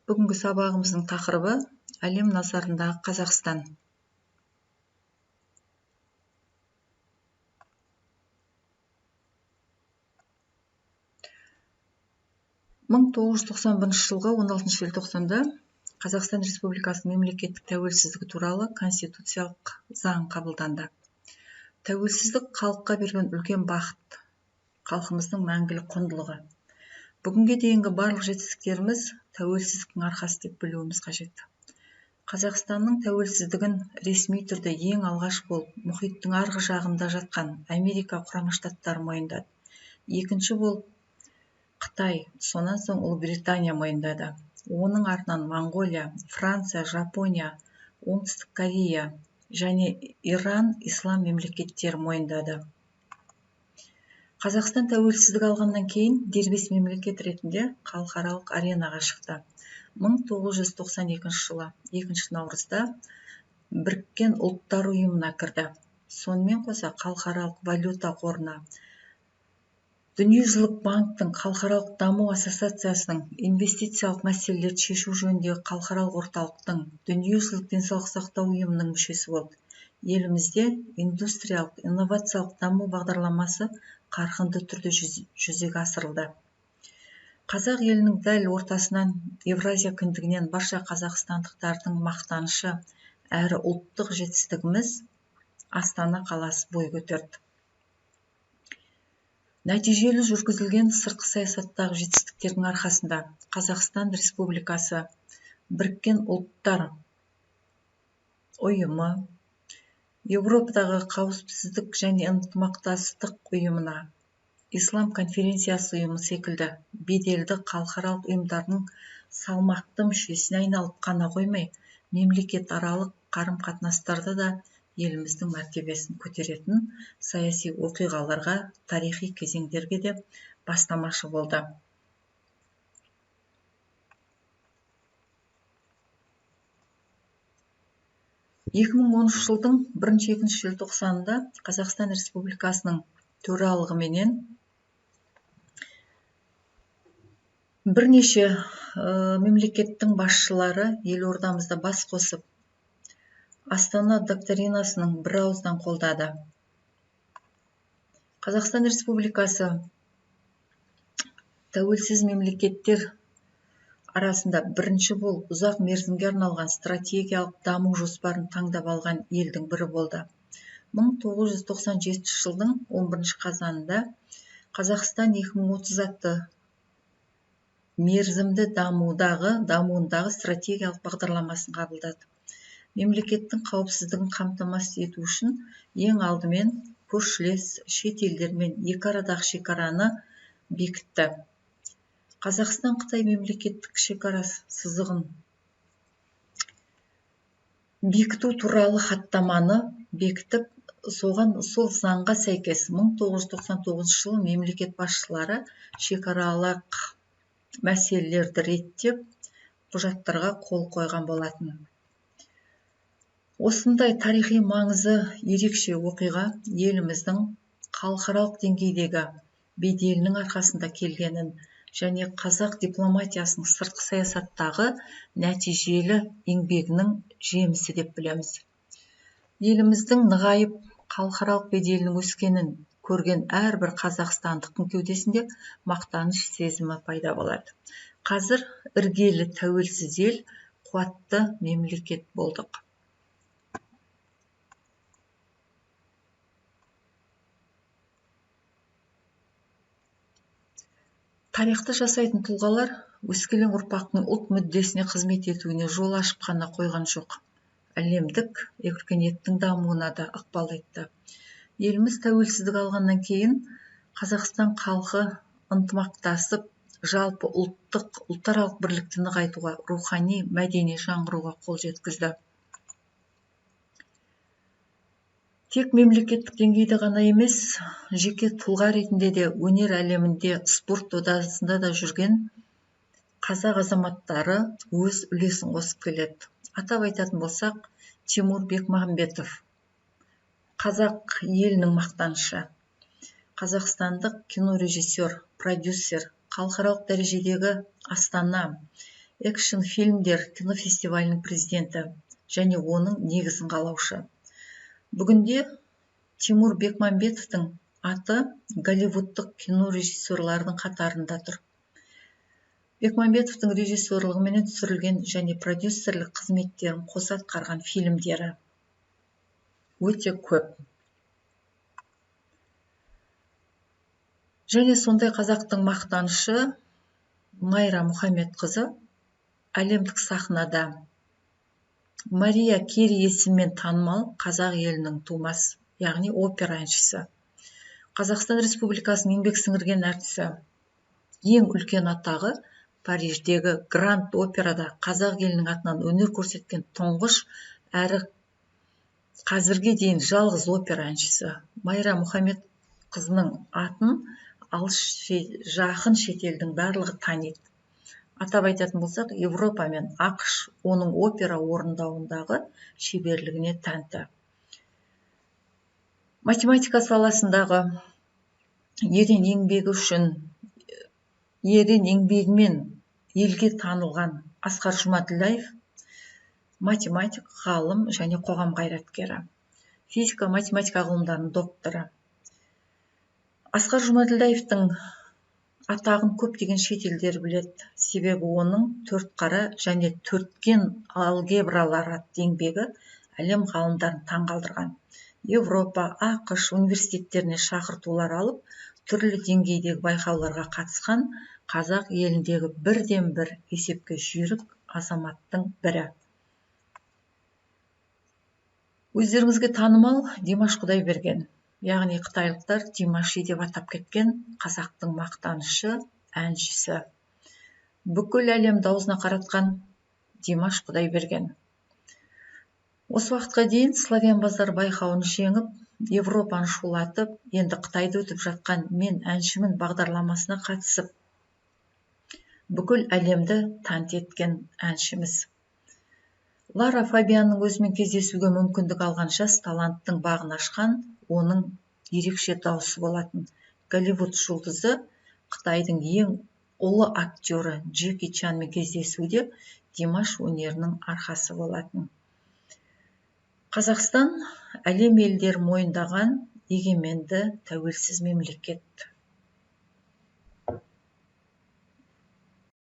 Бүгінгі сабағымыздың тақырыбы әлем назарындағы Қазақстан. 1991 жылғы 16 желтоқсанда Қазақстан Республикасының мемлекеттік тәуелсіздігі туралы конституциялық заң қабылданды. Тәуелсіздік халыққа берген үлкен бақыт, халқымыздың мәңгілік құндылығы. Бүгінге дейінгі барлық жетістіктеріміз тәуелсіздіктің арқасы деп білуіміз қажет. Қазақстанның тәуелсіздігін ресми түрде ең алғаш болып мұхиттың арғы жағында жатқан Америка Құрама Штаттары мойындады. Екінші болып Қытай, сонан соң Ұлыбритания мойындады. Оның артынан Моңғолия, Франция, Жапония, Оңтүстік Корея және Иран ислам мемлекеттері мойындады. Қазақстан тәуелсіздік алғаннан кейін дербес мемлекет ретінде халықаралық аренаға шықты. 1992 жылы 2 наурызда Біріккен Ұлттар Ұйымына кірді. Сонымен қоса Халықаралық валюта қорына, Дүниежүзілік банктің, Халықаралық даму ассоциациясының, инвестициялық мәселелерді шешу жөніндегі халықаралық орталықтың, Дүниежүзілік денсаулық сақтау ұйымының мүшесі болды. Елімізде индустриялық инновациялық даму бағдарламасы қарқынды түрде жүзеге асырылды. Қазақ елінің дәл ортасынан, Евразия кіндігінен барша қазақстандықтардың мақтанышы әрі ұлттық жетістігіміз Астана қаласы бой көтерді. Нәтижелі жүргізілген сыртқы саясаттағы жетістіктердің арқасында Қазақстан Республикасы Біріккен Ұлттар Ұйымы, Еуропадағы қауіпсіздік және ынтымақтастық ұйымына, Ислам конференциясы ұйымы секілді беделді халықаралық ұйымдардың салмақты мүшесіне айналып қана қоймай, мемлекетаралық қарым-қатынастарда да еліміздің мәртебесін көтеретін саяси оқиғаларға, тарихи кезеңдерге де бастамашы болды. 2013 жылдың 1-2 желтоқсанында Қазақстан Республикасының төрағалығыменен бірнеше мемлекеттің басшылары елордамызда бас қосып, Астана доктринасының бір ауыздан қолдады. Қазақстан Республикасы тәуелсіз мемлекеттер арасында бірінші болып ұзақ мерзімге арналған стратегиялық даму жоспарын таңдап алған елдің бірі болды. 1997 жылдың 11 қазанында Қазақстан 2030 атты мерзімді дамуындағы стратегиялық бағдарламасын қабылдады. Мемлекеттің қауіпсіздігін қамтамасыз ету үшін ең алдымен көршілес шет елдермен екі арадағы шекараны бекітті. Қазақстан-Қытай мемлекеттік шекара сызығын бекіту туралы хаттаманы бекітіп, соған сол заңға сәйкес 1999 жылы мемлекет басшылары шекаралық мәселелерді реттеп, құжаттарға қол қойған болатын. Осындай тарихи маңызы ерекше оқиға еліміздің халықаралық деңгейдегі беделінің арқасында келгенін және қазақ дипломатиясының сыртқы саясаттағы нәтижелі еңбегінің жемісі деп білеміз. Еліміздің нығайып, халықаралық беделінің өскенін көрген әрбір қазақстандықтың кеудесінде мақтаныш сезімі пайда болады. Қазір іргелі тәуелсіз ел, қуатты мемлекет болдық. Тарихты жасайтын тұлғалар өскелең ұрпақтың ұлт мүддесіне қызмет етуіне жол ашып қана қойған жоқ, әлемдік өркениеттің дамуына да ықпал етті. Еліміз тәуелсіздік алғаннан кейін Қазақстан халқы ынтымақтасып, жалпы ұлттық, ұлтаралық бірлікті нығайтуға, рухани, мәдени жаңғыруға қол жеткізді. Тек мемлекеттік деңгейде ғана емес, жеке тұлға ретінде де өнер әлемінде, спорт додасында да жүрген қазақ азаматтары өз үлесін қосып келеді. Атап айтатын болсақ, Тимур Бекмағамбетов қазақ елінің мақтанышы, қазақстандық кинорежиссер, продюсер, халықаралық дәрежедегі Астана, Экшн фильмдер кинофестивалінің президенті және оның негізін қалаушы. Бүгінде Тимур Бекмамбетовтің аты голливудтық кинорежиссерлардың қатарында тұр. Бекмамбетовтің режиссерлығымен түсірілген және продюсерлік қызметтерін қоса атқарған фильмдері өте көп. Және сондай қазақтың мақтанышы Майра Мұхамедқызы әлемдік сахнада Мария Керри есімімен танымал қазақ елінің тумасы, яғни опера әншісі. Қазақстан Республикасының еңбек сіңірген әртісі. Ең үлкен атағы Париждегі Гранд Операда қазақ елінің атынан өнер көрсеткен тұңғыш әрі қазірге дейін жалғыз опера әншісі. Майра Мұхамедқызының атын алыс жақын шетелдің барлығы таниды. Атап айтатын болсақ, Европа мен ақш оның опера орындауындағы шеберлігіне тәнті. Математика саласындағы ерен еңбегі үшін ерен еңбегімен елге танылған Асқар Жұмаділдаев математик, ғалым және қоғам қайраткері. Физика, математика ғылымдарының докторы. Асқар Жұмаділдаевтың атағын көптеген шетелдер біледі. Себебі оның төрт қара және төрткен алгебралар атты еңбегі әлем ғалымдарын таңғалдырған. Европа, ақш университеттеріне шақыртулар алып, түрлі деңгейдегі байқауларға қатысқан қазақ еліндегі бірден-бір есепке жүйрік азаматтың бірі. Өздеріңізге танымал Димаш Құдайберген, яғни қытайлықтар Димаши деп атап кеткен қазақтың мақтанышы, әншісі. Бүкіл әлемді аузына қаратқан Димаш Құдайберген. Осы уақытқа дейін Славян базар байқауын жеңіп, Европаны шулатып, енді Қытайда өтіп жатқан Мен әншімін бағдарламасына қатысып, бүкіл әлемді тәнті еткен әншіміз. Лара Фабианның өзімен кездесуге мүмкіндік алған жас таланттың бағын ашқан оның ерекше дауысы болатын. Голливуд жұлдызы Қытайдың ең ұлы актері Джеки Чанмен кездесуде Димаш өнерінің арқасы болатын. Қазақстан әлем елдері мойындаған егеменді тәуелсіз мемлекет.